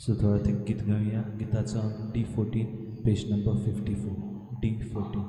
So थोडा ते गीत गावया. गिताचो D14, page number 54, D14.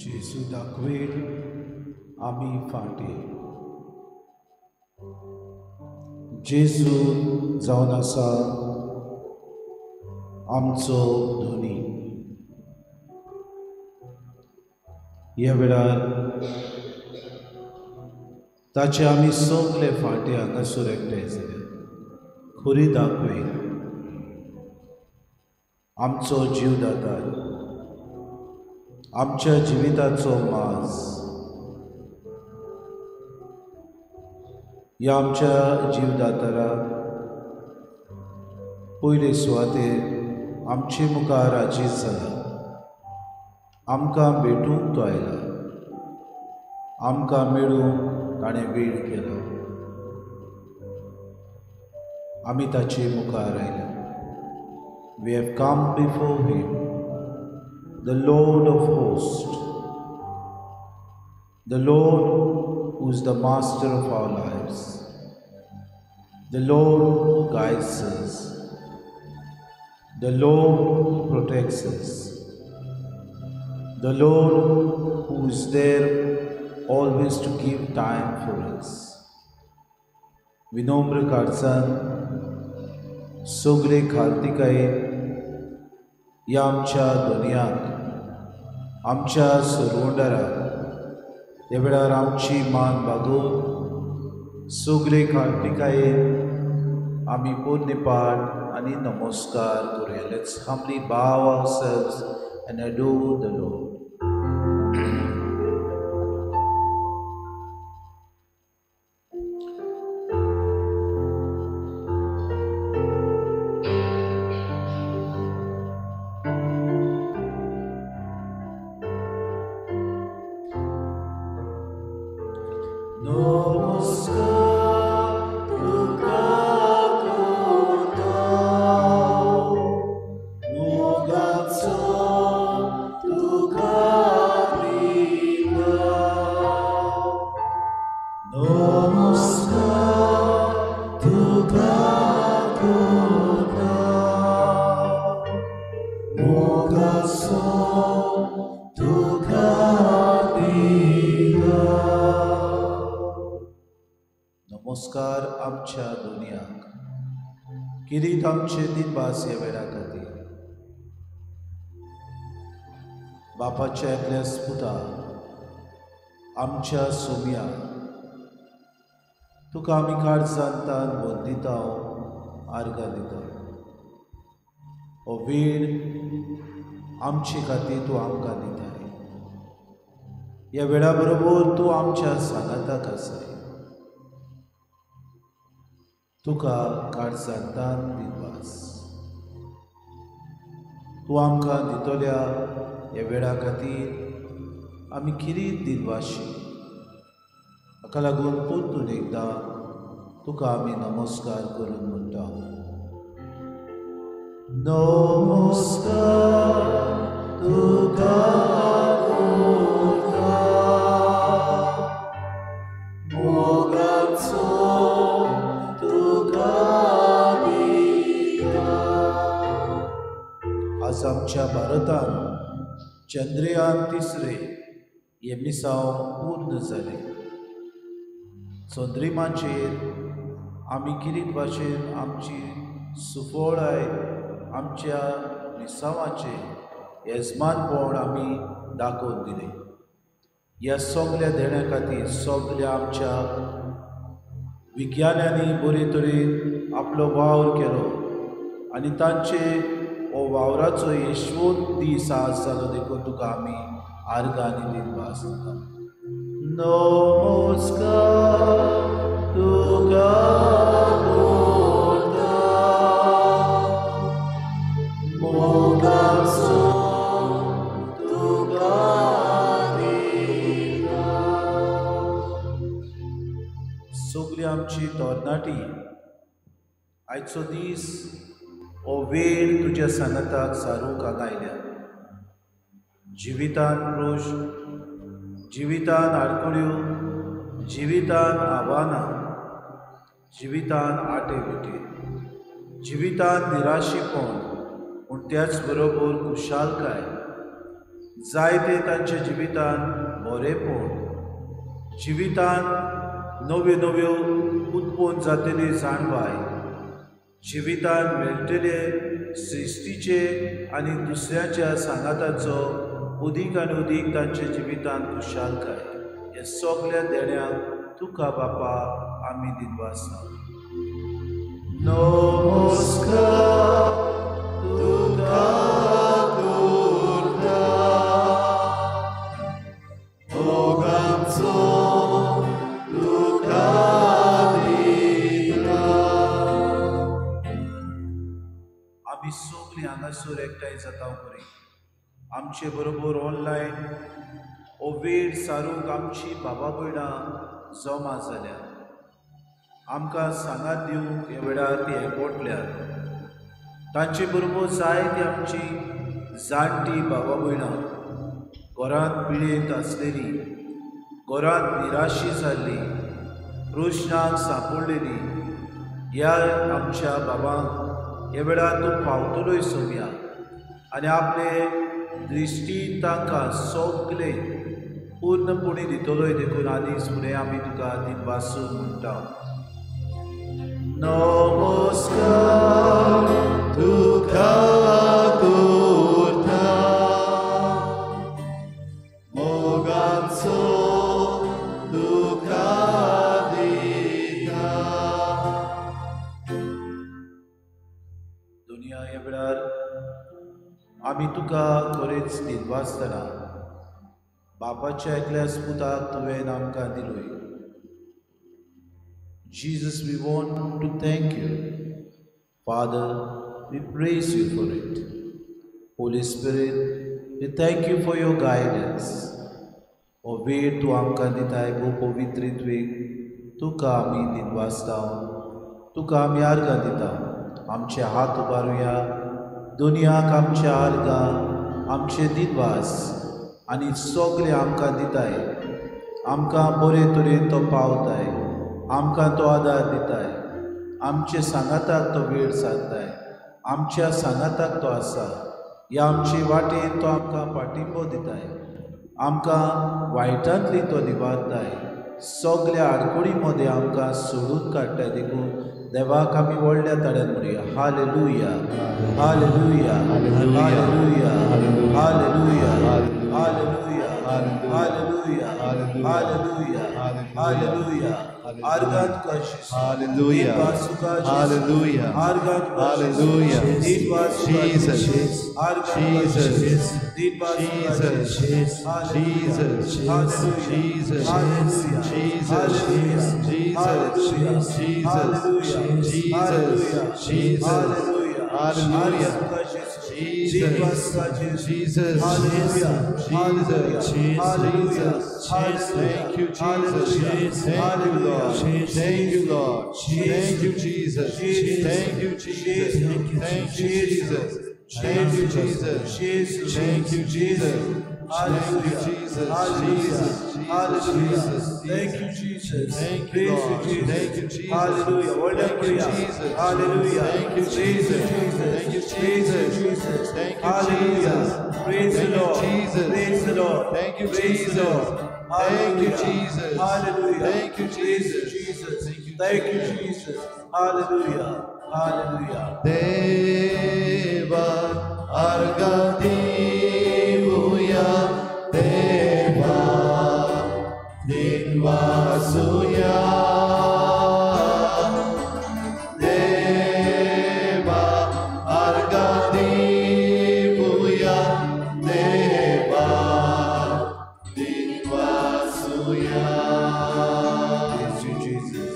जेजू दाखवेल आमी फाटी. जेजू जावन आसा आमचो धनी. ह्या वेळार ताचे आमी सगळे फाटी हांगासर एकठांय जाले. खरी दाखवेल आमचो जीवदाता, आमच्या जिविताचो माज. ह्या आमच्या जीवदातारा पयले सुवातेर आमचे मुखार आजीज जाला. आमकां भेटूंक तो आयला, आमकां मेळूंक ताणें वेळ केलो. आमी ताचे मुखार आयले. We have come before him, the Lord of hosts, the Lord who is the master of our lives, the Lord who guides us, the Lord who protects us, the Lord who is there always to give time for us. विनम्र काळजान सगळे खालतिकायेन ह्या आमच्या दुनियाक, आमच्या सरवंडाराक ह्या वेळार आमची मान बागोवन सगळे खालतिकायेन आमी पुण्यपाठ आनी नमस्कार करुया. Let's humbly bow ourselves and adore the Lord. नमस्कार आमच्या दुनियाक किरीत आमचे दिनवास ह्या वेळा खातीर बापाच्या एकल्या पुता आमच्या सोम्या तुका आमी काळजांतान वंदिता आर्गां दिता. हो वेळ आमचे खातीर तूं आमकां दिताय. ह्या वेळा बरोबर तूं आमच्या सांगाताक आसाय. तुका काळजांतान दिनवास. तूं आमकां दितल्या ह्या वेळा खातीर आमी खिरीत दिनवाशी. हाका लागून परतून एकदां तुका आमी नमस्कार करून म्हणटा. नमस्कार तुका करता मोगाचो तुका दिता. आज आमच्या भारतान चंद्रयान तिसरे हे मिसांव पूर्ण जालें. चंद्रिमाचेर आमी किरीत भाशेन आमची सुफळाय आमच्या मिसांवाचें येजमानपण आमी दाखोवन दिलें. ह्या सगल्या देण्या खातीर सगल्या आमच्या विज्ञानांनी बरे तरेन आपलो वावर केलो आनी तांचे हो वावराचो यशवंत दीस आज जालो देखून तुका आमी आर्गां आनी दिनवास दिता. नमस्कार तुका करता मोगाचो तुका दिता. सगळी आमची तरणाटी आयचो दीस हो वेळ तुज्या सांगाताक सारूंक हांगा आयल्या. जिवितान प्रश्न, जिवितान आडखळ्यो, जिवितान आव्हानां, जिवितान आटे विटे, जिवितान निराशीपण, पूण त्याच बरोबर खुशालकाय, जायते तांच्या जिवितान बरेपण, जिवितान नव्यो नव्यो उत्पन्न जातली जाणवाय, जिवितान मेळटले सृश्टीचे आनी दुसऱ्याच्या सांगाताचो उदीक आनी उदीक तांच्या जिवितान खुशालकाय. हे सगल्या देण्याक तुका बापा आमी दिनवासा. नमस्कार तुका करता मोगाचो तुका दिता. आमी सगळीं हांगासर एकठांय जाता बरी आमचे बरोबर ऑनलायन हो वेळ सारूंक आमची बाबा भयणां जमा जाल्या. आमकां सांगात दिवंक ह्या वेळार ती एकवटल्यात. तांचे बरोबर जायती आमची जाणटी बाबा भयणां घरांत पिळेंत आसलेली, घरांत निराशी जाल्ली, प्रश्नाक सांपडलेली ह्या आमच्या बाबांक ह्या वेळार तूं पावतलोय सोम्या आनी आपले दृश्टी तांकां सगळे पूर्णपणी दितलोय देखून आदीच फुडें आमी तुका दिनवासून म्हणटा. नमस्कार तुका करता मोगाचो तुका दिता. दुनिया ह्या वेळार आमी तुका खरेंच दिनवासतना बापाच्या एकल्याच पुताक तुवें आमकां दिलोय. Jesus, we want to thank you. Father, we praise you for it. Holy Spirit, we thank you for your guidance. हो वेळ तूं आमकां दिताय गो पवित्रित्वेक, तुका आमी दिनवासता, तुका आमी आर्गां दिता. आमचे हात उबारुया, दुनियाक आमचे आर्गां, आमचे दिनवास आनी सगळे आमकां दिताय. आमकां बरे तरेन तो पावताय, आमकां तो आदार दिताय, आमचे सांगाताक तो वेळ सारताय, आमच्या सांगाताक तो आसा. ह्या आमचे वाटेन तो आमकां पाटिंबो दिताय, आमकां वायटांतली तो निवारताय, सगल्या आडकुळी मदें आमकां सोडून काडटाय. देखून देवाक आमी व्हडल्या ताळ्यान म्हणुया, hallelujah, hallelujah, hallelujah, hallelujah, hallelujah, hallelujah, hallelujah, hallelujah. आर्गां तुका जेजू, Hallelujah. दिनवास तुका जेजू, Hallelujah. आर्गां तुका जेजू, Hallelujah. दिनवास तुका Jesus. जेजू, आर्गां तुका Jesus. जेजू, दिनवास तुका Jesus. जेजू. Hallelujah. Jesus. Hallelujah. Jesus. Hallelujah. Jesus. Hallelujah. Jesus. Hallelujah. Jesus. Hallelujah. Jesus. Hallelujah. Jesus. Hallelujah. Hallelujah. आर्गां तुका जेजू, Jesus. दिनवास तुका जेजू. Jesus. Hallelujah. Hallelujah. Jesus. Hallelujah. Jesus. Hallelujah. Thank you, Jesus. Hallelujah. Thank you, Lord. Hallelujah. Thank you, Lord. Jesus. Thank you, Jesus. Jesus. Thank you, Jesus. Thank you, Jesus. Thank you, Jesus. Jesus. Thank you, Jesus. Thank you, Hallelujah. Jesus. Hallelujah. Jesus. Jesus. Hallelujah. Jesus. Thank you, Jesus. Thank you, Praise Lord. you, Jesus. Thank you, Jesus. Hallelujah. World Thank you, Jesus. Hallelujah. Thank you, Praise you, Jesus. Jesus. Thank you, Praise you, Jesus. Jesus. Thank you, Hallelujah. Jesus. Praise the Thank you, Lord. Jesus. Praise the Lord. Thank you, Praise the Jesus. Lord. Thank you, Hallelujah. Jesus. Hallelujah. Thank you, Praise you, Jesus. Jesus. Thank you, Thank you, Jesus. Hallelujah. Hallelujah. देवा आर्गां दिवया, देवा दिनवासुया, देवा आर्गां दिवया, देवा दिनवासुया. Praise you, Jesus.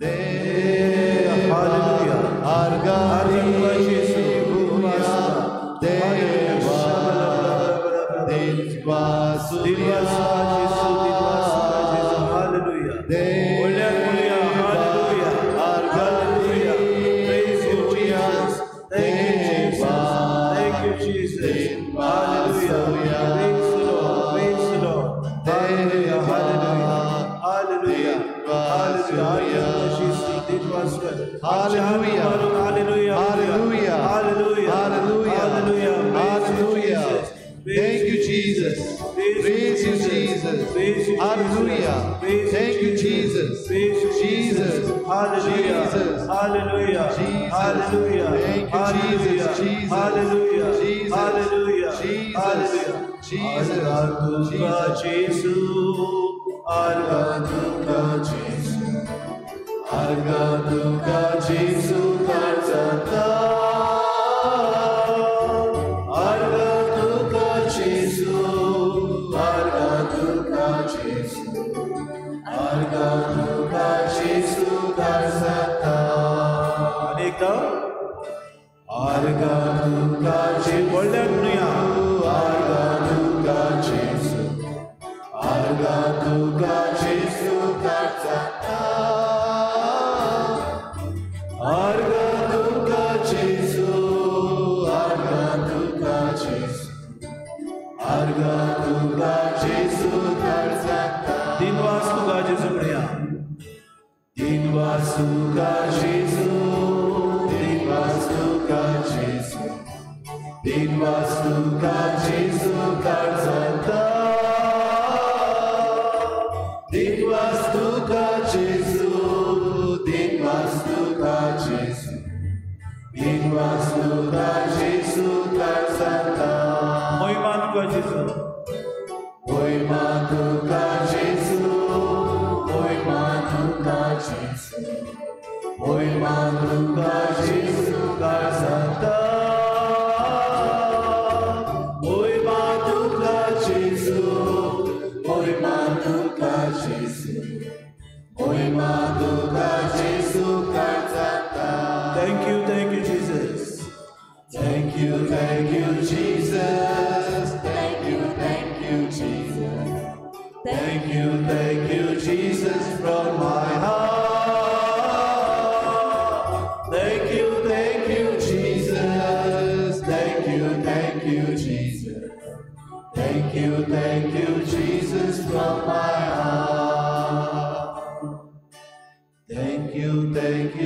देवा Hallelujah. आर्गां Hallelujah, Jesus. दिवया, देवा दिनवासुया. दिनवास तुका जेजू, दिनवास तुका जेजू. Hallelujah. देवा Hallelujah. आर्गां Hallelujah. Praise you, दिवया, Jesus. Thank you, Jesus. देवा Thank you, Jesus. Hallelujah. Praise the Lord. Praise the Lord. Hallelujah. Hallelujah. Hallelujah. Hallelujah. Hallelujah. Hallelujah. Hallelujah. Hallelujah. Hallelujah. Hallelujah. Hallelujah. Praise Thank you, Jesus. Praise you, Jesus. Praise you, Hallelujah. Praise you, Thank you, Jesus. Praise you, Jesus. Hallelujah. Jesus. Hallelujah. Jesus. Hallelujah. Thank you, Jesus. Hallelujah. Jesus. Hallelujah. Jesus. Hallelujah. Jesus. Hallelujah. Jesus. आर्गां तुका Jesus. जेजू, आर्गां तुका जेजू, आर्गां तुका जेजू काळजांतला, आर्गां तुका जेजू, आर्गां तुका जेजू, आर्गां तुका जेजू काळजांतला. आनी एकदां आर्गां तुका जेजू, व्हडल्यान म्हणुया, आर्गां तुका जेजू, आर्गां तुका जेजू काळजांतला, आर्गां तुका जेजू, आर्गां तुका जेजू, आर्गां तुका जेजू काळजांतला. दिनवास तुका जेजू म्हणया, दिनवास तुका जेजू, दिनवास तुका जेजू, दिनवास तुका जेजू काळजांतला, दिनवास तुका जेजू, दिनवास तुका जेजू, दिनवास तुका जेजू काळजांतला. महिमा तुका जेजू, महिमा तुका जेजू, महिमा तुका जेजू, महिमा तुका जेजू काळजांतला,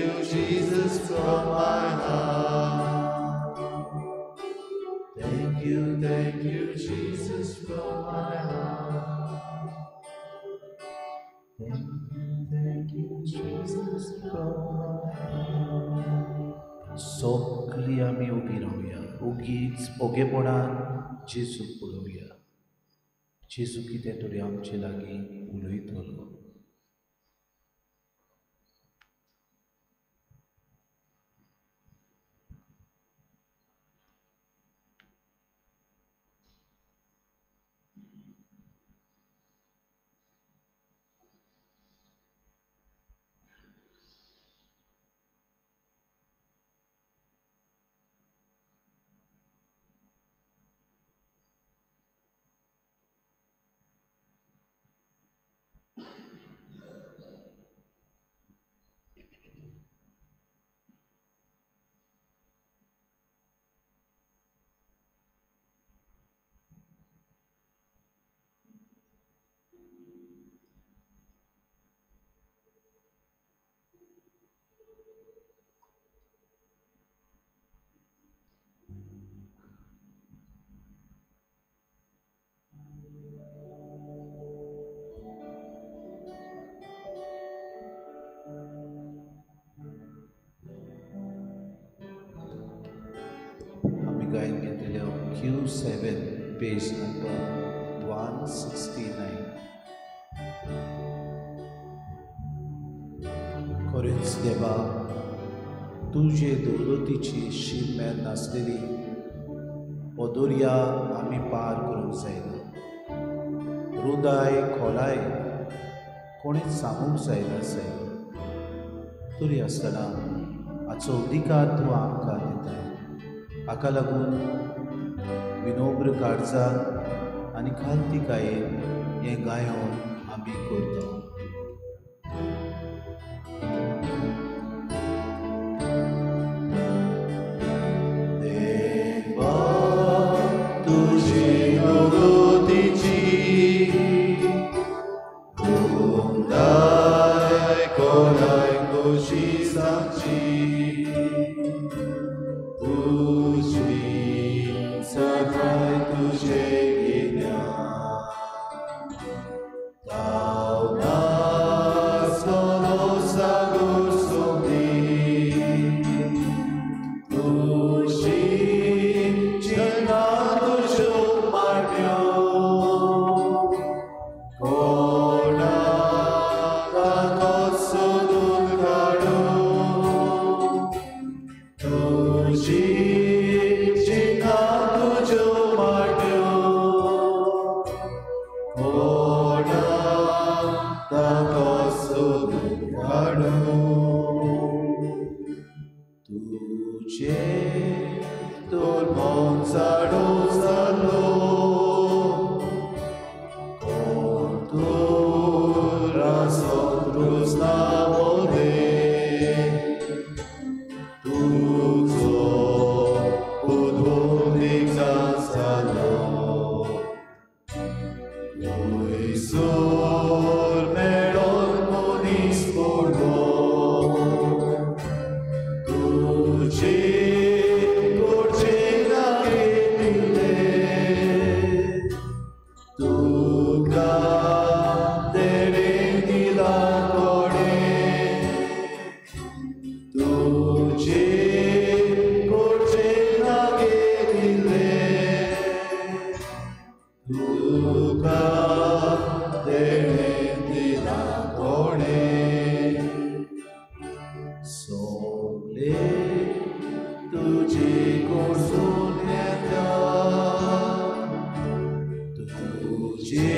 you, Jesus, from my heart. Thank you, Jesus, from my heart. Thank you, Jesus, from my heart. सगळीं आमी उबी रावया, ओगीच ओगेपणान जेजूक पळोवया. जेजू कितें तरी आमचे लागीं उलयतलो. गायन घेतलेले Q7 page number 169. खरेंच देवा, तुजे दौलतीची शीम मेर नासलेली हो दर्या आमी पार करूंक जायना. रुदाय खोलाय कोणेच सांगूंक जायना सायब. तरी आसतना हाचो अधिकार तूं आमकां दिताय. हाका लागून विनोब्र काळजान आनी खालतिकायेन हें गायन आमी करता. देवा तुजी दौलतीची रुंदाय खोलाय कशी सांगची, तुजी सकाय तुजे गिन्यान धांवनासलो सागोर सोंपी, तुजी चिन्हां तुज्यो मांडण्यो कोणाक सोदून काडूं, तुजी चिन्हां तुज्यो मांडण्यो कोणाक सोदून काडूं. तुजे तर मोनसाडो जालो, कोण तुरासो कृष्णा मोदे, तुजो उद्बोधीक जालो, वयसर मेळोन मनीस पडलो, तुजे कोडचे नागे दिले, तुका देणे दिला कोणे, तुजे कोडचे नागे दिले, तुका देणे दिला कोणे. सगळे तुजे कडसून येता, तुजे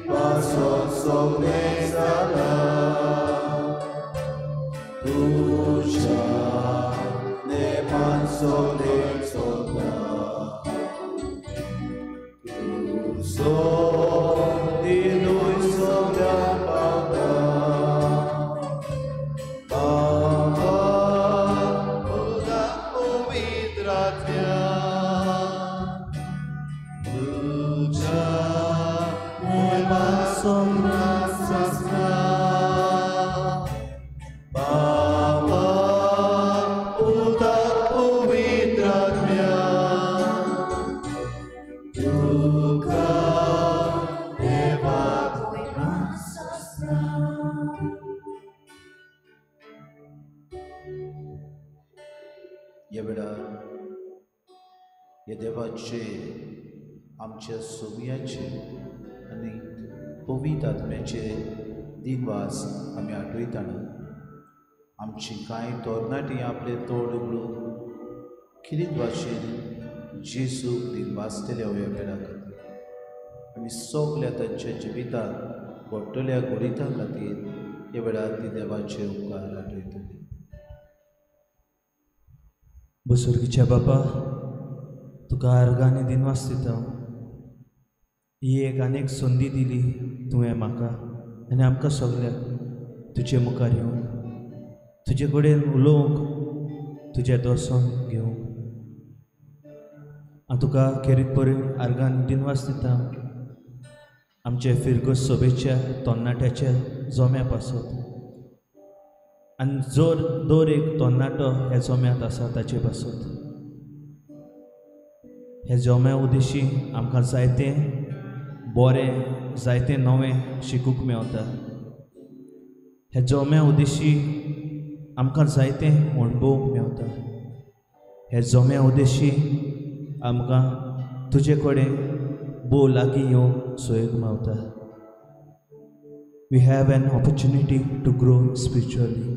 पासत सगळें जालां, तुज्या नेमान सगळें चलता, तुजो दिनूय सगळ्यांक पावता. बाबा पुता पवित्र आत्म्या, तुज्या मोयमा सोमना सासना, बाबा ह्या वेळार ह्या देवाचे आमच्या सोम्याचे आनी पवित्र आत्म्याचे दिनवास आमी आठयतना आमची कांय तरणाटीं आपले तोंड उगडून खिरीत भाशेन जेजूक दिनवासतले ह्या वेळा खातीर आमी सगल्या तांच्या जिवितांत घडटल्या घडितां खातीर ह्या वेळार ती देवाचे उपकार आठयतली. बसुर्गीच्या बापा, तुका आर्गांनी दिनवास दिता. ही एक आनीक संदी दिली तुवें म्हाका आनी आमकां सगल्यांक तुजे मुखार येवंक, तुजे कडेन उलोवंक, तुजें दर्शन घेवंक. हांव तुका खेरीत परी आर्गान दिनवास दिता आमचे फिरगोज सभेच्या तरणाट्याच्या जम्या पासत आनी जर दर एक तरणाटो ह्या जम्यांत आसा ताचे पासत. ह्या जम्या उद्देशी आमकां जायतें बरें, जायतें नवें शिकूंक मेवता. ह्या जम्या उद्देशी आमकां जायतें अणभवूंक मेवता. ह्या जम्या उद्देशी आमकां तुजे कडेन भोव लागीं येवंक सोयीक मेवता. We have an opportunity to grow spiritually.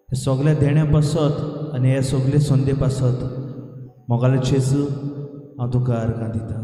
हे सगळे देण्या पासत आनी हे सगळे संदे पासत मोगाले जेजू हांव तुका आर्गां दिता.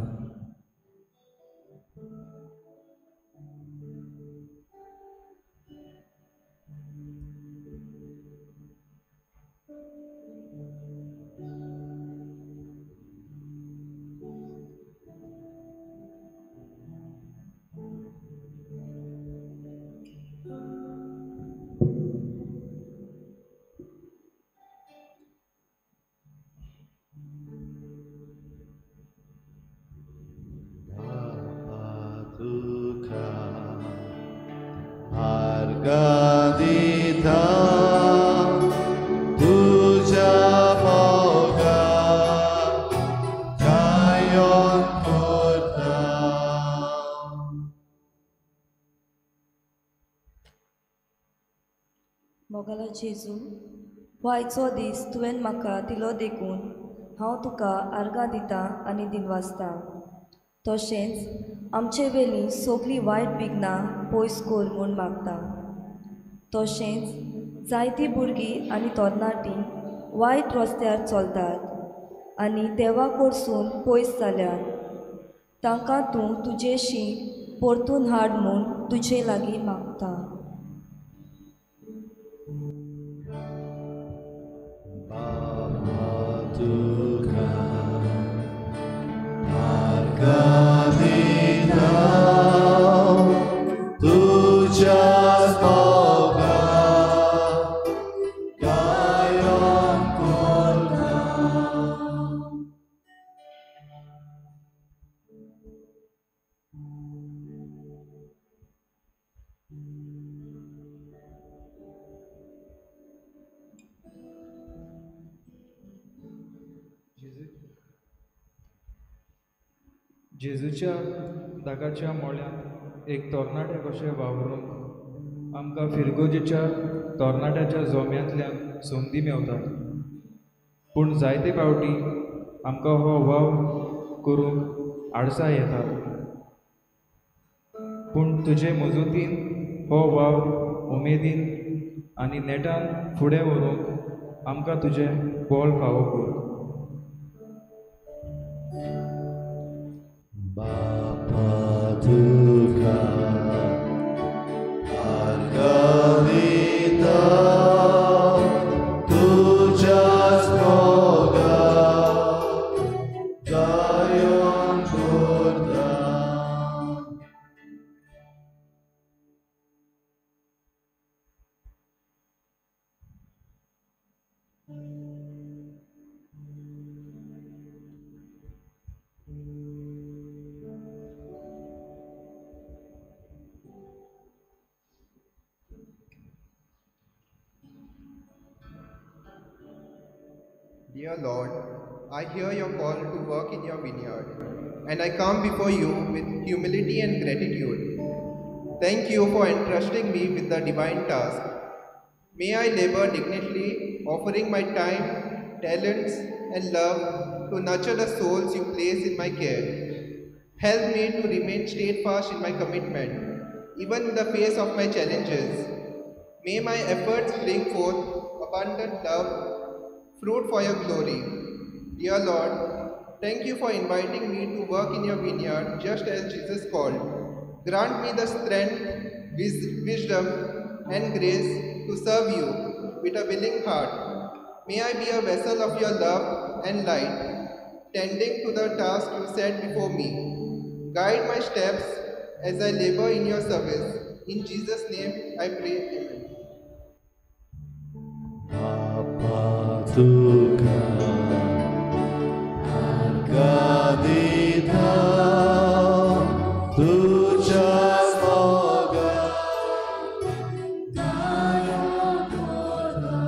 मोगालो जेजू, हो आयचो दीस तुवें म्हाका दिलो देखून हांव तुका आर्गां दिता आनी दिनवासता. तशेंच आमचे वेलीं सगळीं वायट विघ्नां पयस कर म्हूण मागता. तशेंच जायतीं भुरगीं आनी तरणाटीं वायट रस्त्यार चलतात आनी देवा कडसून पयस जाल्यात. तांकां तूं तुजेशी परतून हाड म्हूण तुजे लागीं मागता. जेजूच्या दागाच्या मोळ्यांत एक तरणाटे कशें वावरून आमकां फिरगोजेच्या तरणाट्याच्या जोम्यांतल्यान संदी मेवता. पूण जायते फावटी आमकां हो वावर करूंक आडसाय येता. पूण तुजे मजतीन हो वावर उमेदीन आनी नेटान फुडें व्हरूंक आमकां तुजें बळ फावो कर. बापा तुका आर्गां दिता तुज्याच मोगाक गायन करता. Dear Lord, I hear your call to work in your vineyard, and I come before you with humility and gratitude. Thank you for entrusting me with the divine task. May I labor dignitly, offering my time, talents, and love to nurture the souls you place in my care. Help me to remain steadfast in my commitment, even in the face of my challenges. May my efforts bring forth abundant love, fruit for your glory. Dear Lord, thank you for inviting me to work in your vineyard just as Jesus called. Grant me the strength, wisdom, and grace to serve you with a willing heart. May I be a vessel of your love and light, tending to the task you set before me. Guide my steps as I labor in your service. In Jesus' name I pray. Amen. Bapa tuka argadita tuja moga daya kota.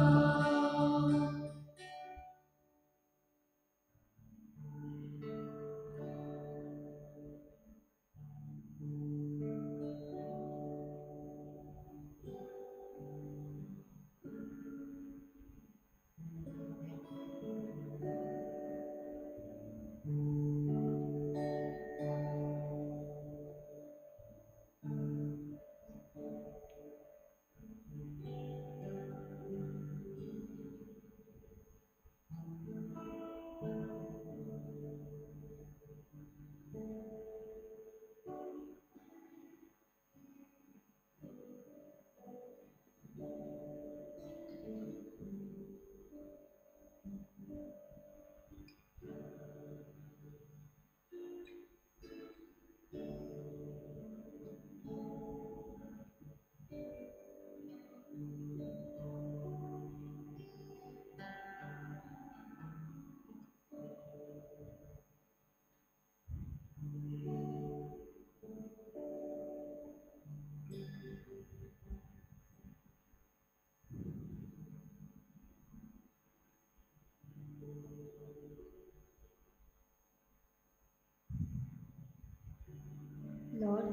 Lord,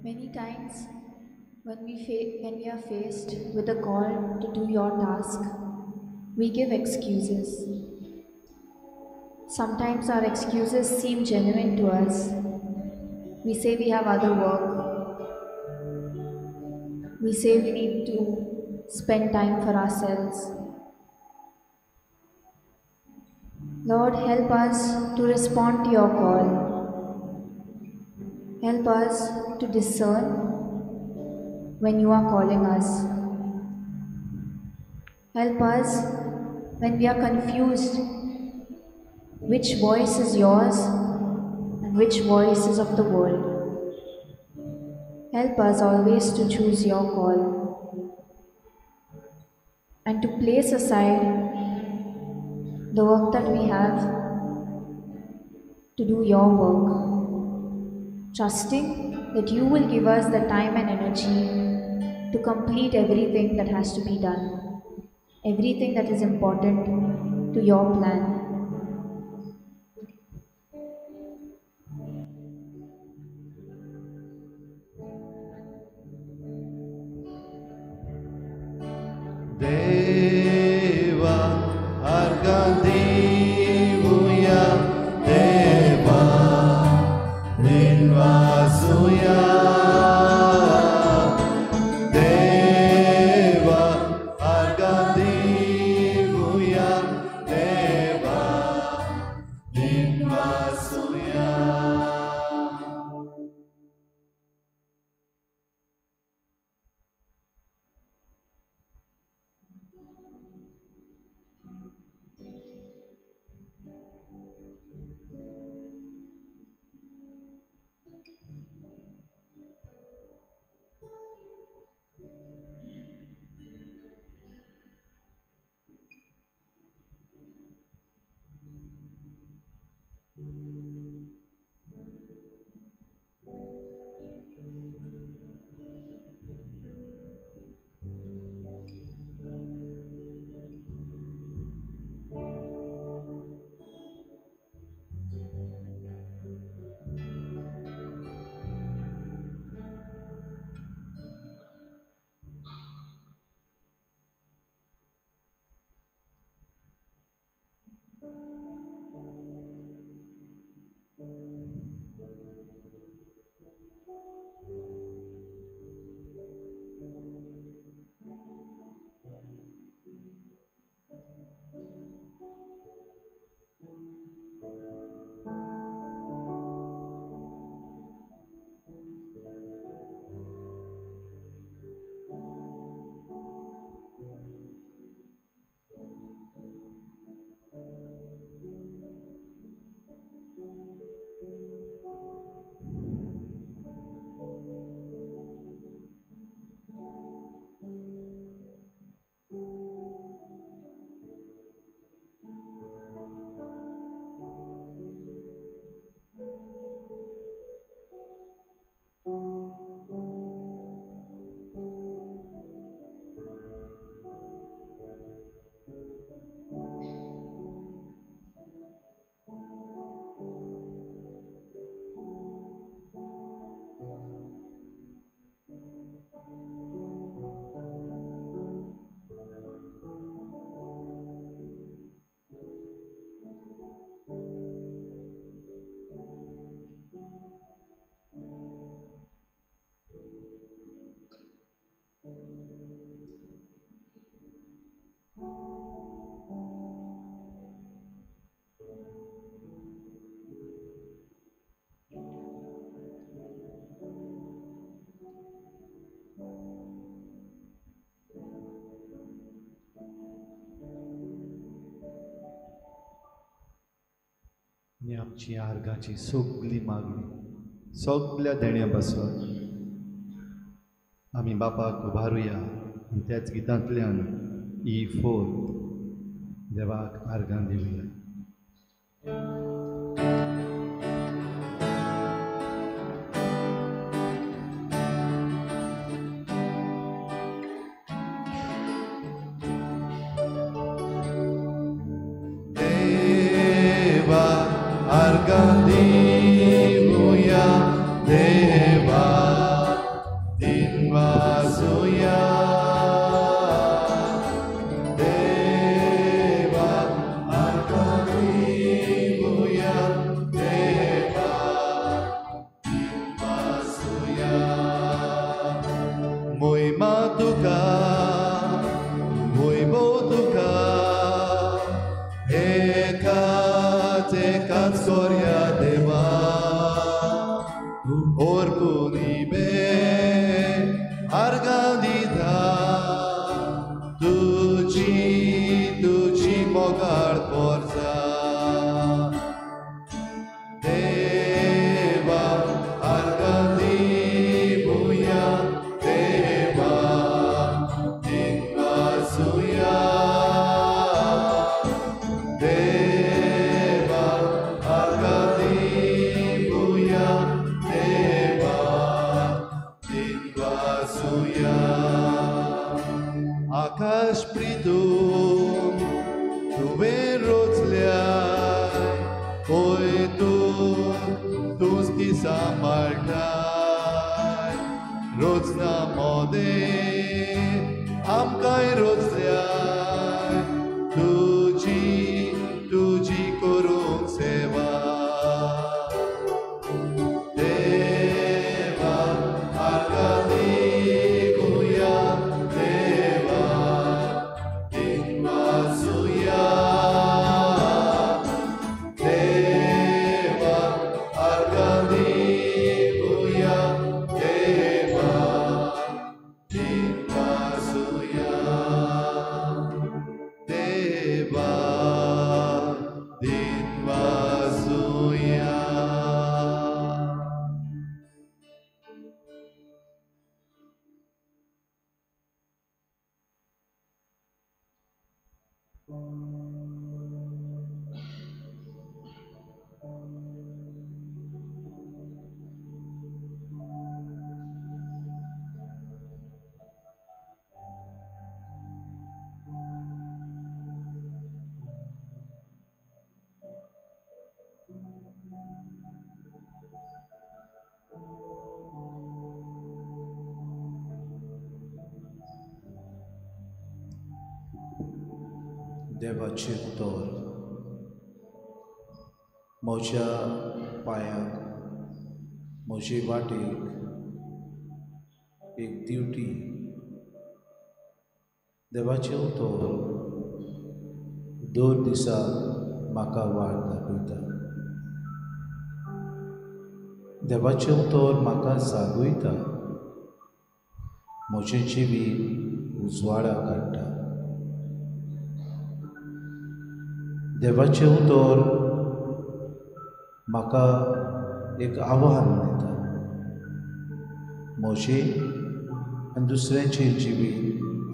many times when we are faced with a call to do your task, we give excuses. Sometimes our excuses seem genuine to us. We say we have other work. We say we need to spend time for ourselves. Lord, help us to respond to your call. Help us to discern when you are calling us. Help us when we are confused which voice is yours and which voice is of the world. Help us always to choose your call and to place aside the work that we have to do your work, trusting that you will give us the time and energy to complete everything that has to be done, everything that is important to your plan. Deva Argandivuya Deva Nilvasuya Deva Argandivuya Deva Nilvasuya. आनी आमची आर्गाची सगली मागणी सगल्या देण्या पासत आमी बापाक उबारुया आनी त्याच गितांतल्यान E4 देवाक आर्गां दिवया. देवा आर्गां दिवया, देवा दिनवासुया, देवा आर्गां दिवया, देवा दिनवासुया. मोहिमा तुका, वैभव तुका, एकाच एकाच कोरया देवा, ओरपुनी बे आर्गां दिता, तुजी तुजी मोगाळ पोरजा. देवा आर्गां दिवया, देवा दिनवासुया, देवा आर्गां दिवया, देवा दिनवासुया. आकाश प्रितून तुवें रोचल्याय, पळय तूं तूंच ती सांबाळटाय, रोजना मोदें आमकांय रोचल्याय, तुजी तुजी करूंक सेवा. देवा आर्गां दिवया, देवा दिनवासुया, देवा आर्गां दिवया, देवा दिनवासुया, देवा दिनवासुया. देवाचें उतर म्हज्या पांयांक, म्हजे वाटेक एक दिवटी. देवाचें उतर दर दिसा म्हाका वाट दाखयता. देवाचें उतर म्हाका जागयता, म्हजें जिवीत उजवाडाक हाडटा. देवाचें उतर म्हाका एक आव्हान दिता, म्हजें आनी दुसऱ्यांचें जिवीत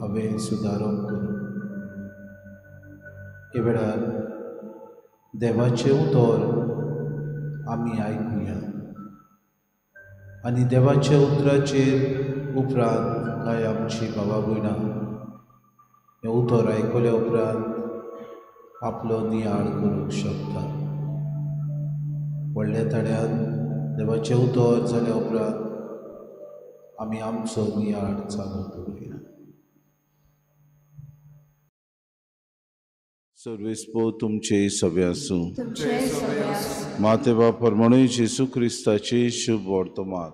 हांवें सुदारूंक करूं. ह्या वेळार देवाचें उतर आमी आयकुया आनी देवाच्या उतराचेर उपरांत कांय आमची बाबा भयणां हें उतर आयकल्या उपरांत आपलो नियाळ करूंक शकता. व्हडल्या तड्यान देवाचें उतर जाल्या उपरांत आमी आमचो नियाळ चालू दवरुया. सर्वेस्पो तुमचे सगळे आसूं. माते बाप परमणूय जेसू क्रिस्ताचे शुभ वर्तमान.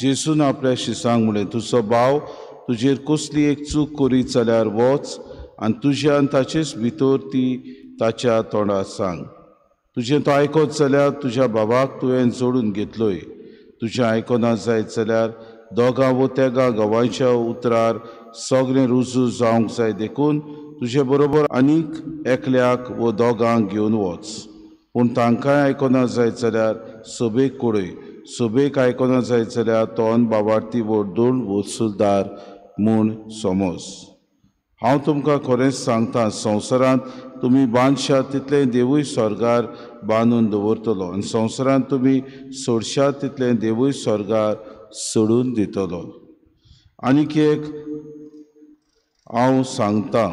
जेसून आपल्या शिसांक म्हणलें, तुजो भाव तुजेर कसली एक चूक करीत जाल्यार वच आनी तुज्या आनी ताचेच भितर ती ताच्या तोंडार सांग. तुजें तो आयकत जाल्यार तुज्या बाबाक तुवें जोडून घेतलोय. तुजें आयकना जायत जाल्यार दोगां वो तेगां गवांच्या उतरार सगळें रुजू जावंक जाय, देखून तुजे बरोबर आनीक एकल्याक वो दोगांक घेवन वच. पूण तांकांय आयकना जायत जाल्यार सभेक कळय. सभेक आयकना जायत जाल्यार तोन बाबार्थी वो दोन वसुलदार म्हूण समज. हांव तुमकां खरेंच सांगता, संवसारांत तुमी बांदशात तितलें देवूय स्वर्गार बांदून दवरतलो आनी संवसारांत तुमी सोडशात तितलें देवूय स्वर्गार सोडून दितलो. आनीक एक हांव सांगता,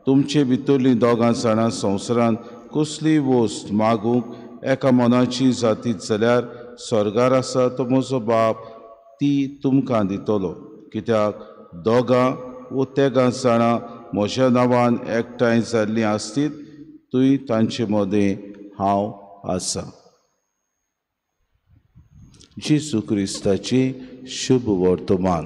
तुमचे भितरलीं दोगां जाणां संवसारांत कसलीय वस्त मागूंक एका मनाची जातीत जाल्यार स्वर्गार आसा तो म्हजो बाप ती तुमकां दितलो. कित्याक दोगां वो तेगां जाणां म्हज्या नांवान एकठांय जाल्लीं आसतीत थंय तांचे मदें हांव आसा. जेजू क्रिस्ताचें शुभ वर्तमान.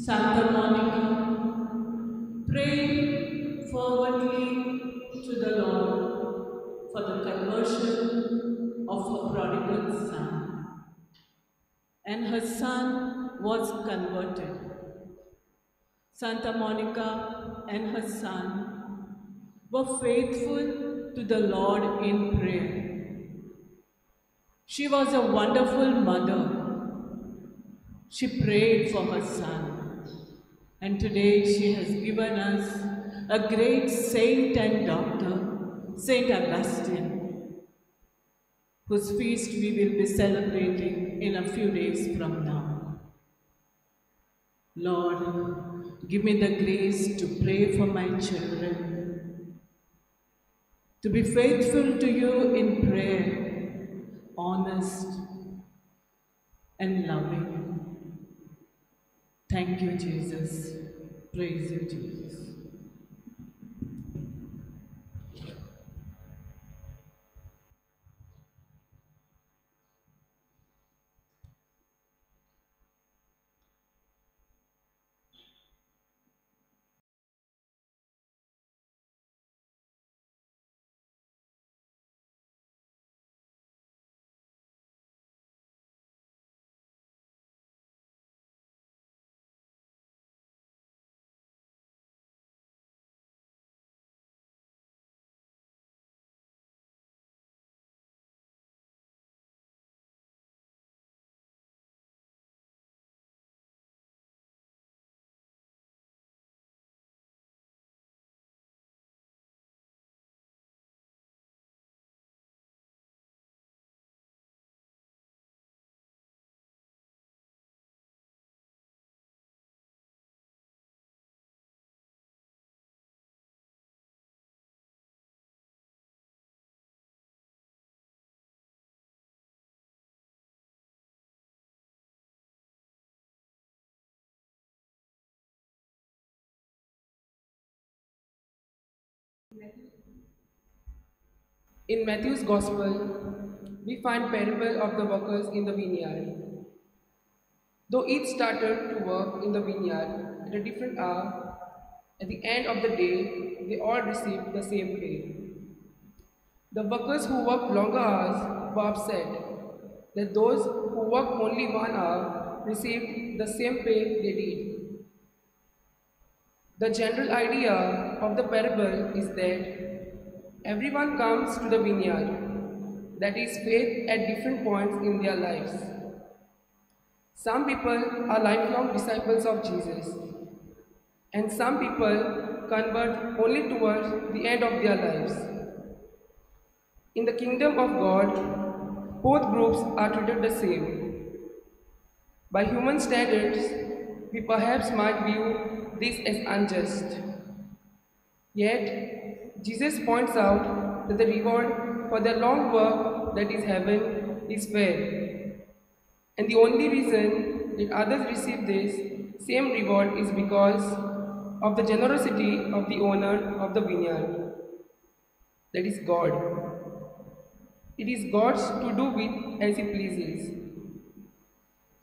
Santa Monica, prayed fervently to the Lord for the conversion of her prodigal son. And her son was converted. Santa Monica and her son were faithful to the Lord in prayer. She was a wonderful mother. She prayed for her son. And today she has given us a great saint and doctor, Saint Augustine, whose feast we will be celebrating in a few days from now. Lord, give me the grace to pray for my children, to be faithful to you in prayer, honest and loving. Thank you, Jesus. Praise you, Jesus. In Matthew's Gospel, we find parable of the workers in the vineyard. Though each started to work in the vineyard at a different hour, at the end of the day, they all received the same pay. The workers who worked longer hours were upset that those who worked only 1 hour received the same pay they did. The general idea of the parable is that everyone comes to the vineyard, that is faith, at different points in their lives. Some people are lifelong disciples of Jesus, and some people convert only towards the end of their lives. In the kingdom of God, both groups are treated the same. By human standards, we perhaps might view this as unjust. Yet, Jesus points out that the reward for their long work, that is heaven, is fair. And the only reason that others receive this same reward is because of the generosity of the owner of the vineyard, that is God. It is God's to do with as He pleases.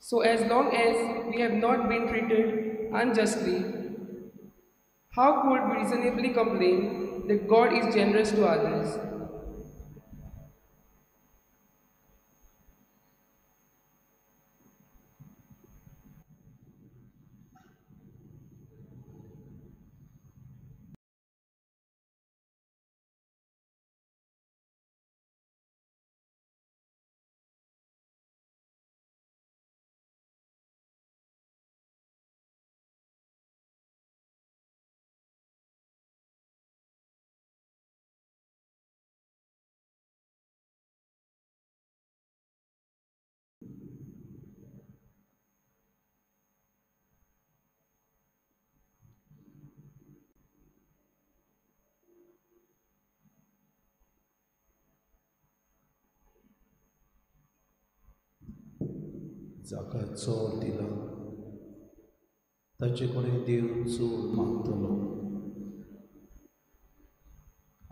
So as long as we have not been treated unjustly, how could we reasonably complain that God is generous to others? जाका चोर दिला ताचे कडेन देव चोर मागतलो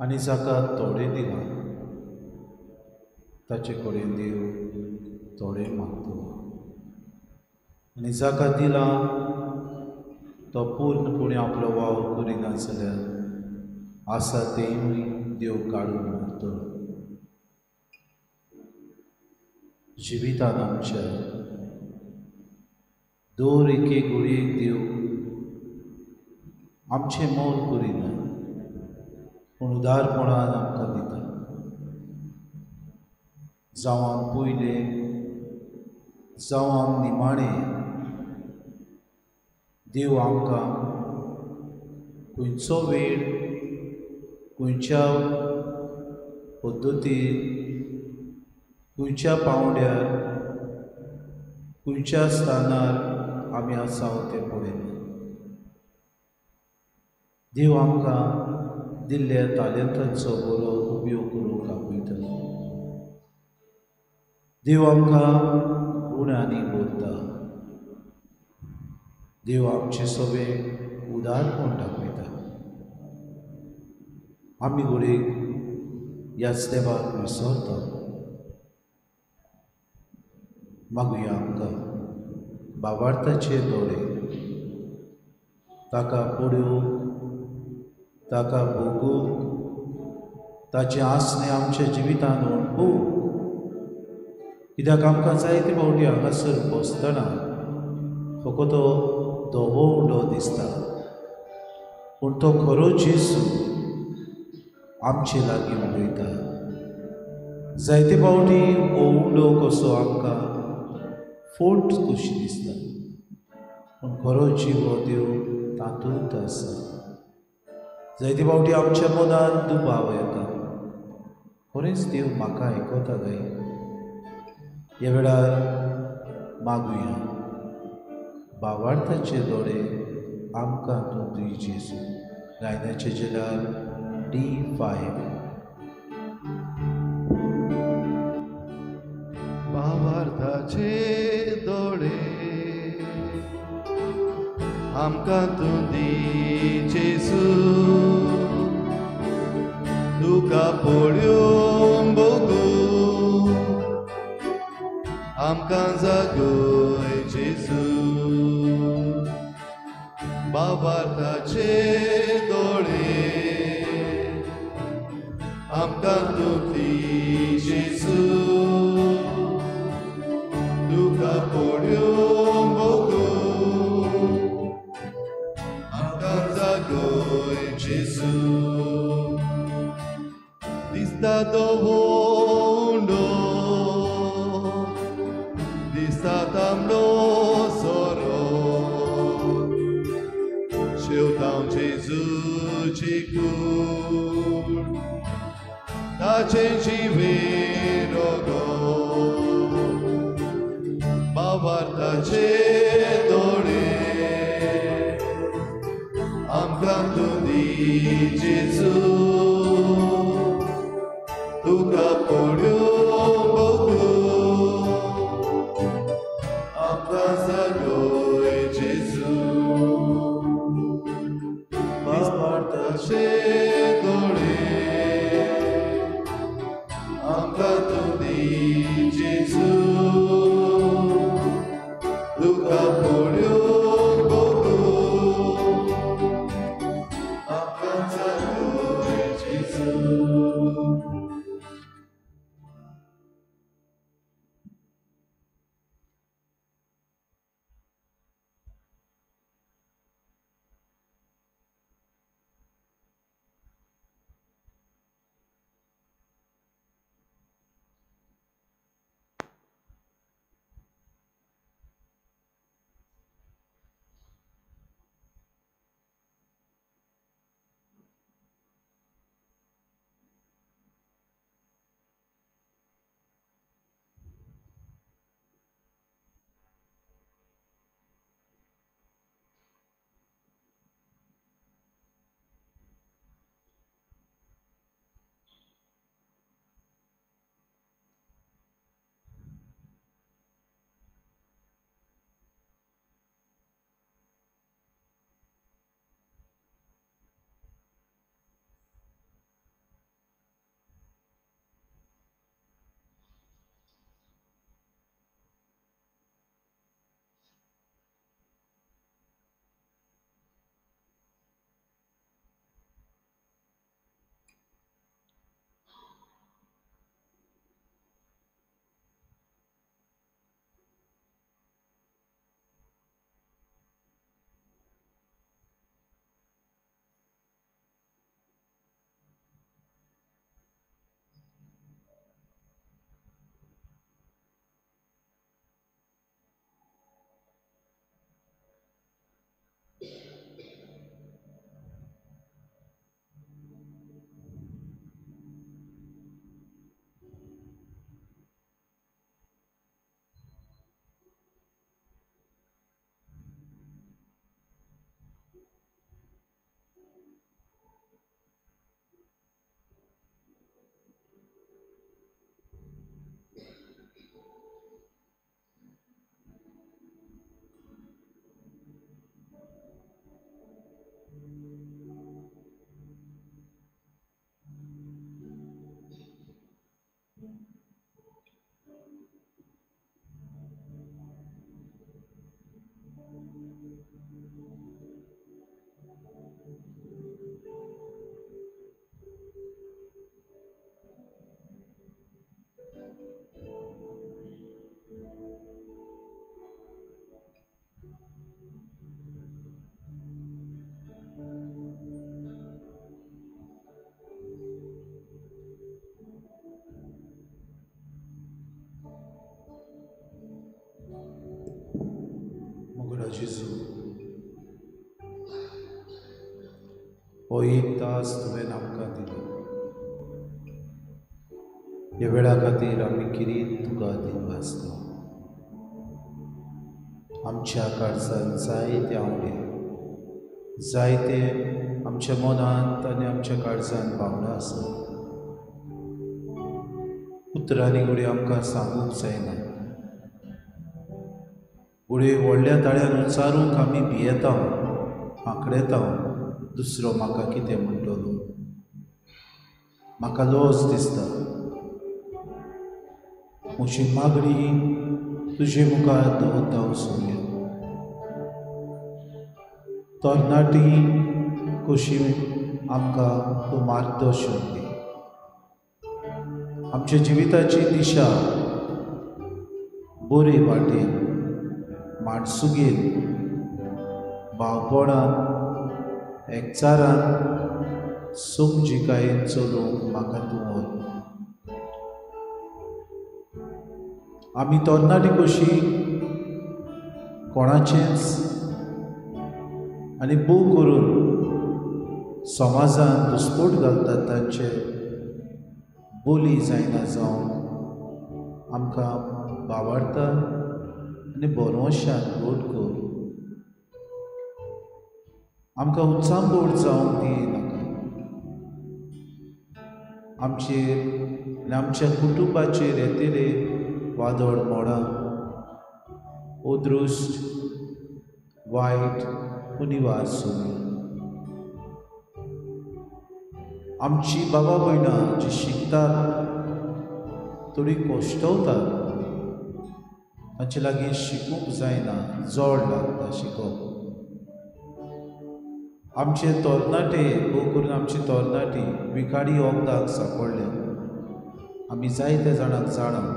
आनी जाका थोडें दिलां ताचे कडेन देव थोडें मागतलो आनी जाका दिलां तो पूर्णपणे आपलो वावर करिना जाल्यार आसा तेंय देव काडून व्हरतलो. जिवितान आमच्या दर एके घडयेक देव आमचें मोल करिना पूण उदारपणान आमकां दिता. जावं आम पयलें जावं आम निमाणें देव आमकां खंयचो वेळ खंयच्या पद्दतीन खंयच्या पावंड्यार खंयच्या स्थानार आमी आसा तें पळयना. देव आमकां दिल्ल्या तालेंतांचो बरो उपयोग करूंक आपयता. देव आमकां गुणांनी भरता. देव आमचे सगळे उदारपण दाखयता. आमी घडयेक ह्याच देवाक विसरता. मागुया आमकां बाबार्थाचे दोळे ताका पळोवंक, ताका भोगूंक, ताचें आसणें आमच्या जिवितान अणभवूंक. कित्याक आमकां जायते फावटी हांगासर बसतना फकत तो धवो उंडो दिसता पूण तो खरो जेजू आमचे लागीं उलयता. जायते फावटी हो उंडो कसो आमकां फोट कशी दिसता पूण खरो जीव हो देव तातूंत आसा. जायते फावटी आमच्या मनान दुबाव येता, खरेंच देव म्हाका आयकता काय? ह्या वेळार मागुया बावार्थाचे दोळे आमकां तूं दी जेजू. गायनाचे जेलार D5. बावार्थाचे दोळे आमकां तूं दी जेजू, तुका पळोवंक भोगूंक आमकां आमकां जागय जेजू बाबार्थाचे दोळे आमकां तूं दी जेजू तुका पळोवंक बगू आमकां जागय जेजू दिसता धवो उंडो दिसता तांबडो सोरो शेवटाव जेजूची कूड ताचें जिवें रगत बाबार्थाचे दोळे आमकां तूं दी जेजू तुका पळोवंक बगू आमकां जागय जेजू बाबार्थाचे दोळे आमकां तूं दी जेजू तुका पळोवंक बगू आमकां जागय जेजू. जेजू हो एक तास तुवें आमकां दिलो ह्या वेळा खातीर आमी किरीत तुका दिनवासता. आमच्या काळजान जायते आवडे जायते आमच्या मनांत आनी आमच्या काळजान भावना आसा. उतरांनी घडये आमकां सांगूंक जायना, घडये व्हडल्या ताळ्यान उच्चारूंक आमी भियेता, आंकडेता, दुसरो म्हाका कितें म्हणटलो, म्हाका लज दिसता, म्हजी मागणी तुजे मुखार दवरता सोम्या. तरणाटी कशी आमकां तूं मार्गदर्शन दी. आमच्या जिविताची दिशा बरे वाटेन माणसुगेन भावपणान एकचारान समजिकायेन चलोवंक म्हाका तूं व्हर. आमी तरणाटी कशी कोणाचेंच आनी भोव करून समाजान दुस्पोट घालतात तांचे बोली जायना जावन आमकां बावडटा आनी बरोवशान गोड कर. आमकां उत्सांबोड जावंक दी नाका. आमचेर आनी आमच्या कुटुंबाचेर येतले वादळ मोडां अदृश्ट वायट निवार सोम्या. आमची बाबा भयणां जी शिकतात थोडी कश्टवतात तांचे लागीं शिकूंक जायना, जोड लागता शिकोवप. आमचे तरणाटे भोव करून आमची तरणाटी विखाडी वखदाक सांपडल्या. आमी जायते जाणांक जाणा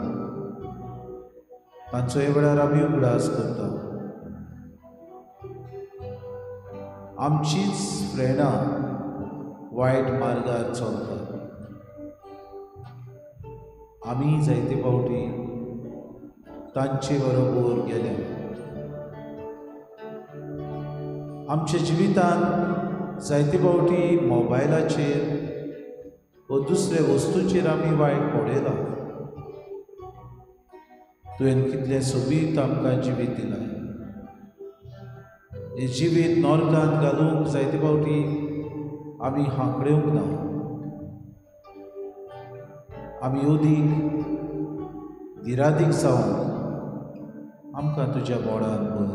तांचो हे वेळार आमी उगडास करता. आमचीच फ्रेंडां वायट मार्गार चलतात. आमी जायते फावटी तांचे बरोबर गेले. आमच्या जिवितांत जायते फावटी मोबायलाचेर व दुसऱ्या वस्तूचेर आमी वायट पडयला. तुवें कितलें सोबीत आमकां जिवीत दिलां. हें जिवीत नॉर्कांत घालूंक जायते फावटी आमी हांकडेवंक ना. आमी अदीक दिरादीक जावंक आमकां तुज्या बोडान भर.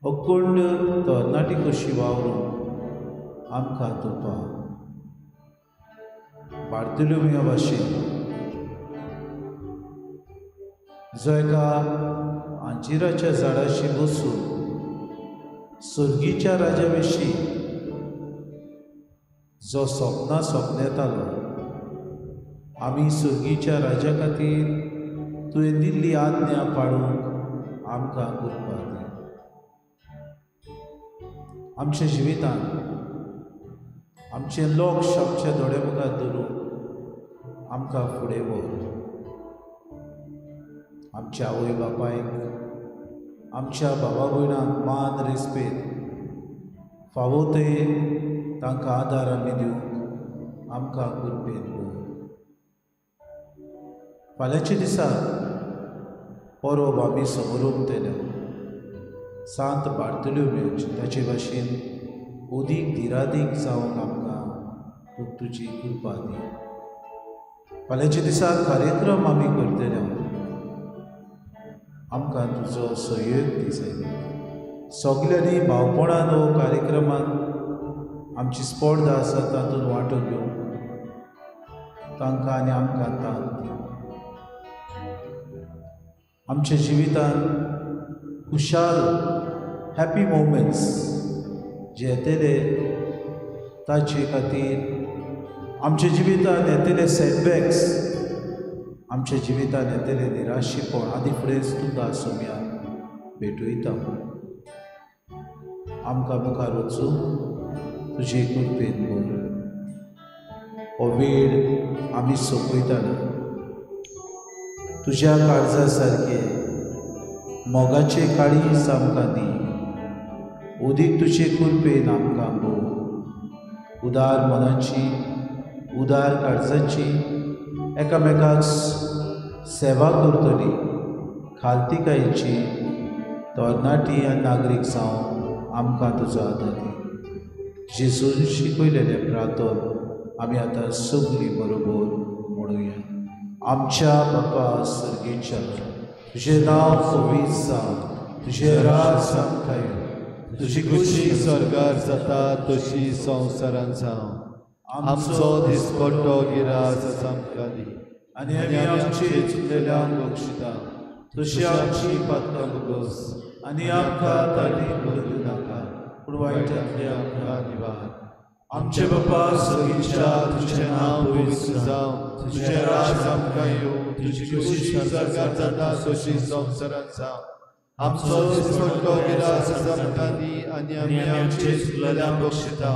अखंड तरणाटी कशी वावरूंक आमकां तूं पाव. बार्तोलोमिया भाशेन जो एका अंजिराच्या झाडाशी बसून सर्गीच्या राजा विशीं जो सपनां सपनेतालो, आमी सर्गीच्या राजा खातीर तुवें दिल्ली आज्ञा पाळूंक आमकां कृपा दी. आमच्या जिवितांत आमचें लक्ष आमच्या दोळे मुखार धरून आमकां फुडें व्हर. आमच्या आवय बापायक आमच्या बाबा भयणांक मान रेस्पेद फावो ते तांकां आदार आमी दिवंक आमकां कृपेन भर. फाल्यांच्या दिसा परब आमी समोर सांत बार्तोलोमियोची ताचे भाशेन अदीक दिरादीक जावंक आमकां तुजी कृपा दी. फाल्यांच्या दिसा कार्यक्रम आमी करतले, आमकां तुजो सहयोग दी सायबा. सगल्यांनी भावपणान हो कार्यक्रमान आमची स्पर्धा आसा तातूंत वांटो घेवंक तांकां आनी आमकां तांक दी. आमच्या जिवितांत खुशाल हॅपी मोमेंट्स जे येतले ताचे खातीर आमच्या जिवितांत येतले सेटबॅक्स, आमच्या जिवितांत येतले निराशीपण आदी फुडेंच तुका सोम्या भेटयता. आमकां मुखार वचूं तुजे कृपेन भर. हो वेळ आमी सोंपयतना तुज्या काळजा सारकें मोगाचे काळीज आमकां दी. अदीक तुजे कृपेन आमकां भोव उदार मनाची उदार काळजाची एकामेकाक सेवा करतली खालतीकायेची तरणाटी आनी नागरीक जावन आमकां तुजो आदार दी. जेजून शिकयलेलें प्रार्थन आमी आतां सगळीं बरोबर म्हणुया. आमच्या बापा सर्गेच्या, तुजें नांव पवित्र जावं, तुजें राज आमकां येवं, तुजी खुशी स्वर्गार जाता तशी संवसारान जावं. आमचो दिसपट्टो गिरास आमकां दी आनी आमी आमचे चुकलेल्यांक बक्षिता तशी आमची पातकां भोगोस आनी आमकां ताणी बदलू नाका पूण वायटांतले आमकां निवार. आमचे बापा सगळीच्या तुजें नांव पवित्र जावं, तुजें राज आमकां येवं, तुजी खुशी स्वर्गार जाता तशी संवसारांत जावं. आमचो दिसपट्टो गिरास आमकां दी आनी आमी आमचे चुकलेल्यांक बक्षिता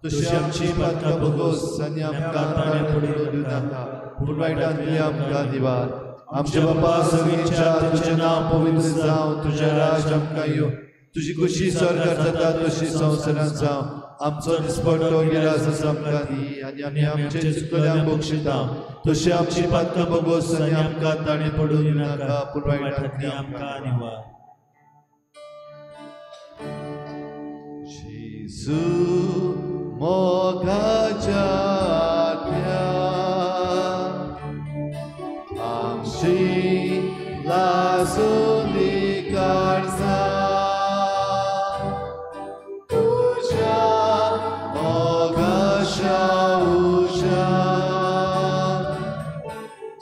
तशी आमची पातकां भोगोस आनी आमकां ताणे पडूं नाका पूण वायटांतली आमकां निवार. आमचे बापा सगळीच्या तुजें नांव पवित्र जावं, तुजें राज आमकां येवं, तुजी खुशी स्वर्गार जाता तशी संवसारांत जावं. आमचो दिसपट्टो गिरास आमकां दी आनी आमी आमचे चुकलेल्यांक बक्षिता तशी आमची पातकां भोगोस आनी आमकां ताणे पडूं नाका पूण वायटांतली आमकां निवार. जेजू मोगाच्या आमची लासूनी काळजा तुज्या मोगाच्या उज्या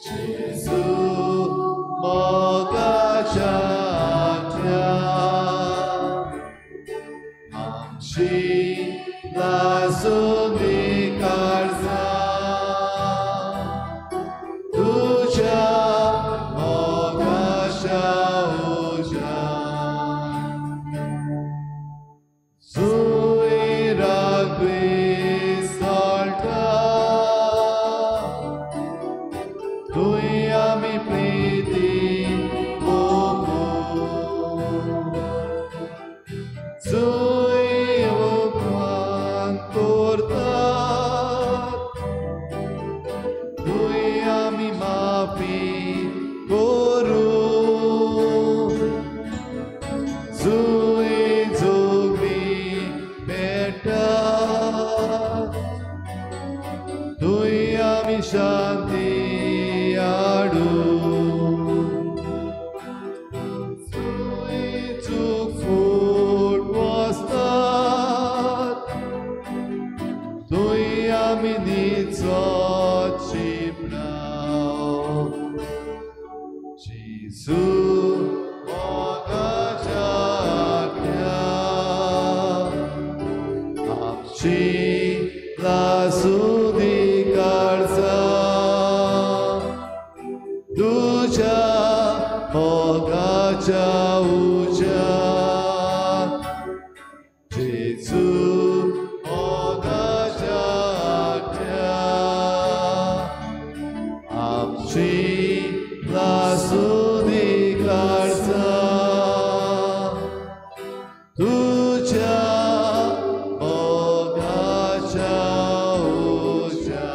जेजू मोगाच्या आमची लासूनी काळजा तुज्या मोगाच्या उज्या जुंय रागवी सोळटा थंय आमी प्रिती ओंपू जुंय उपमान करतात थंय आमी माफी करूं जुंय जोगणी पेटा थंय आमी शांती हाडूं जुंय चूक फूट वसतात थंय आमी निचो चिपणाव. जेजू मोगाच्या आमची लासूनी काळजा तुज्या मोगाच्या उज्या जेजू मोगाच्या आमची लासूनी काळजा तुज्या मोगाच्या उज्या.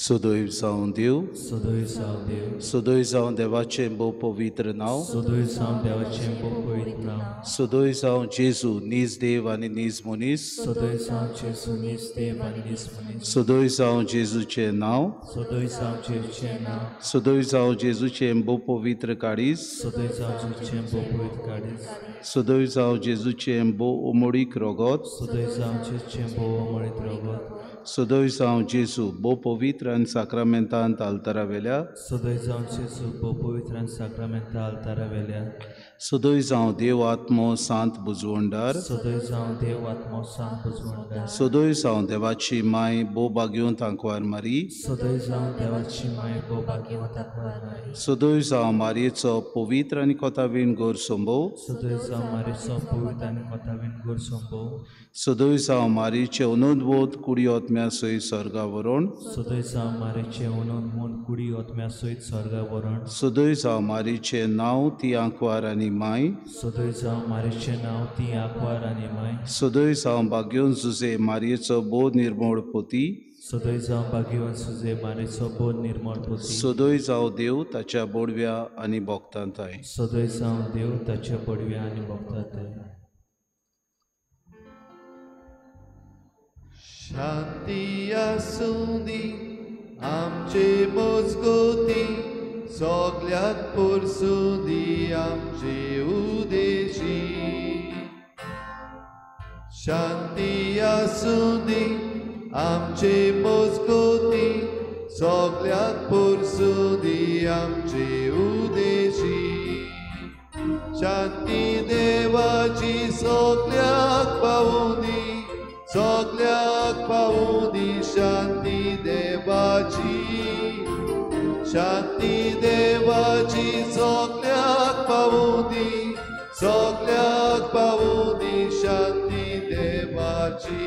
सदैव जावं देव, सदैव जावं देव, सदैव जावं देवाचें भोव पवित्र नांव, सदैव जावं देवाचें भोव पवित्र नांव, सदैव जावं जेजू नीज देव आनी नीज मनीस, सदैव जावं जेजू नीज देव आनी नीज मनीस, सदैव जावं जेजूचें नांव, सदैव जावं जेजूचें नांव, सदैव जावं जेजूचें भोव पवित्र काळीज, सदैव जावं जेजूचें भोव पवित्र काळीज, सदैव जावं जेजूचें भोव उमळीक रगत, सदैव जावं जेजूचें भोव उमळीक रगत, सदैव जावं जेजू भोव पवित्र आनी साक्रामेंतांत आल्तारा वेल्या, सदैव जावं जेजू भोव पवित्र आनी साक्रामेंता आल्तारा वेल्या, सदैव जावं देव आत्मो सांत बुजवंडार, सदैव जावं देव आत्मो सांत बुजवंडार, सदैव जावं देवाची माय भोव भाग्यवंत आंकवार मारी, सदैव जावं देवाची माय भोव भाग्यवंत आंकवार मारी, सदैव जावं मारयेचो पवित्र आनी कोतावीण गोर संभव, सदैव जावं मारयेचो पवित्र आनी कोतावीण गोर संभव, सदैव जावं मारयेचे अनोदबोध कुडी आत्म्या सयत स्वर्गा व्हरोण, सदैव जावं मारयेचे अनोदबोध कुडी आत्म्या सयत स्वर्गा व्हरोण, सदैव जावं मारयेचें नांव ती आंकवार आनी माय, सदय जावं मारीचें नांव ती आंकवार आनी माय, सदय जावं भाग्यवंत जुजे मारयेचो भोव निर्मळ पोती, सदय जावं भाग्यवंत सुजे मारीचो भोव निर्मळ पोती, सदय जावं देव ताच्या बोडव्या आनी भक्तांताय, सदय जावं देव ताच्या बोडव्या आनी भक्तांताय. शांती आसूं दी आमचे मजगती, सगल्याक पोरसूं दी आमचे उदेशी. शांती आसूं दी आमचे मजगती, सगल्याक पोरसूं दी आमचे उदेशी. शांती देवाची सगल्याक पावूं दी, सगल्याक पावूं दी शांती देवाची. शांती देवाची सगल्याक पावूं दी, सगल्याक पावूं दी शांती देवाची.